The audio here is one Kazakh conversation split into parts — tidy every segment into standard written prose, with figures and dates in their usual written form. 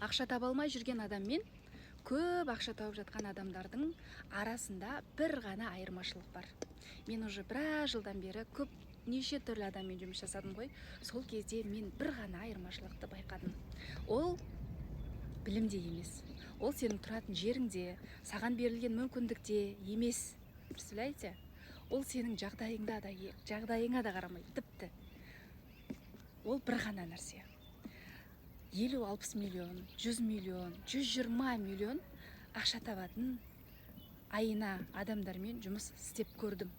Ақша таба алмай жүрген адаммен көп ақша тауып жатқан адамдардың арасында бір ғана айырмашылық бар. Мен уже біраз жылдан бері көп, неше түрлі адаммен жұмыс жасадым ғой. Сол кезде мен бір ғана айырмашылықты байқадым. Ол білімде емес, ол сенің тұратын жеріңде, саған берілген мүмкіндікте емес. Представляете, ол сенің жағдайыңда да, жағдайыңа да қарамайды тіпті. Ол бір ғана нәрсе: 50-60 миллион, 100 миллион, 120 миллион ақша табатын айына адамдармен жұмыс істеп көрдім,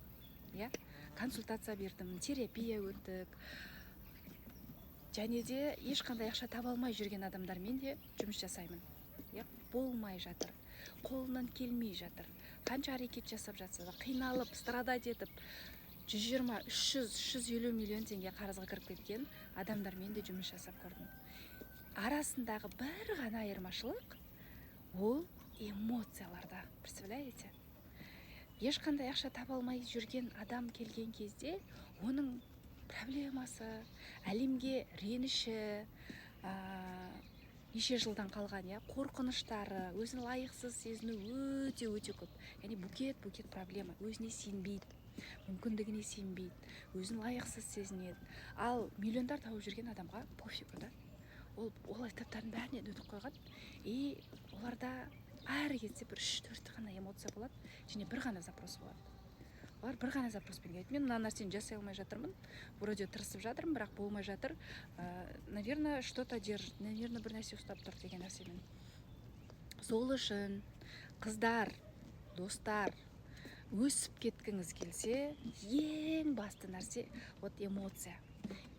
иә, консультация бердім, терапия өттік. Және де ешқандай ақша таба алмай жүрген адамдармен де жұмыс жасаймын, иә. Болмай жатыр, қолынан келмей жатыр, қанша әрекет жасап жатса да, қиналып, страдать етіп, 120, 300, 350 миллион теңге қарызға кіріп кеткен адамдармен де жұмыс жасап көрдім. Арасындағы бір ғана айырмашылық ол эмоцияларда. Представляете, ешқандай ақша таба алмай жүрген адам келген кезде оның проблемасы, әлемге реніші, неше жылдан қалған, иә, қорқыныштары, өзін лайықсыз сезіну өте өте көп. Яғни букет букет проблема: өзіне сенбейді, мүмкіндігіне сенбейді, өзін лайықсыз сезінеді. Ал миллиондар тауып жүрген адамға пофигу да. Ол этаптардың бәрінен өтіп қойған. И оларда әрі кетсе бір үш төрт қана эмоция болады және бір ғана запрос болады. Олар бір ғана запроспен келеді: «Мен мына нәрсені жасай алмай жатырмын, вроде тырысып жатырмын, бірақ болмай жатыр, наверное, что то держит, наверное, бір нәрсе ұстап тұр» деген нәрсемен. Сол үшін, қыздар, достар, өсіп кеткіңіз келсе, ең басты нәрсе вот эмоция,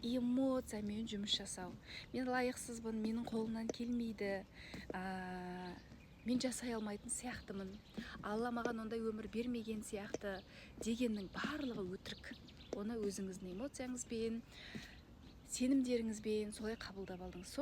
эмоциямен жұмыс жасау. «Мен лайықсызбын, менің қолымнан келмейді, мен жасай алмайтын сияқтымын, Алла маған ондай өмір бермеген сияқты» дегеннің барлығы өтірік. Оны өзіңіздің эмоцияңызбен, сенімдеріңізбен солай қабылдап алдыңыз.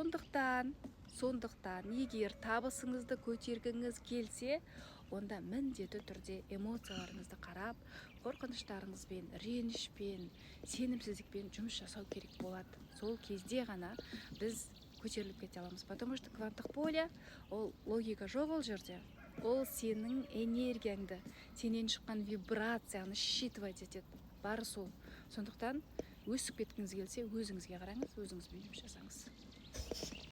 Сондықтан егер табысыңызды көтергіңіз келсе, онда міндетті түрде эмоцияларыңызды қарап, қорқыныштарыңызбен, ренішпен, сенімсіздікпен жұмыс жасау керек болады. Сол кезде ғана біз көтеріліп кете аламыз, потому что кванттық поле ол логика жоқ ол жерде. Ол сенің энергияңды, сенен шыққан вибрацияны считывать етеді, бары сол. Сондықтан өсіп кеткіңіз келсе, өзіңізге қараңыз, өзіңізбен жұмыс жасаңыз.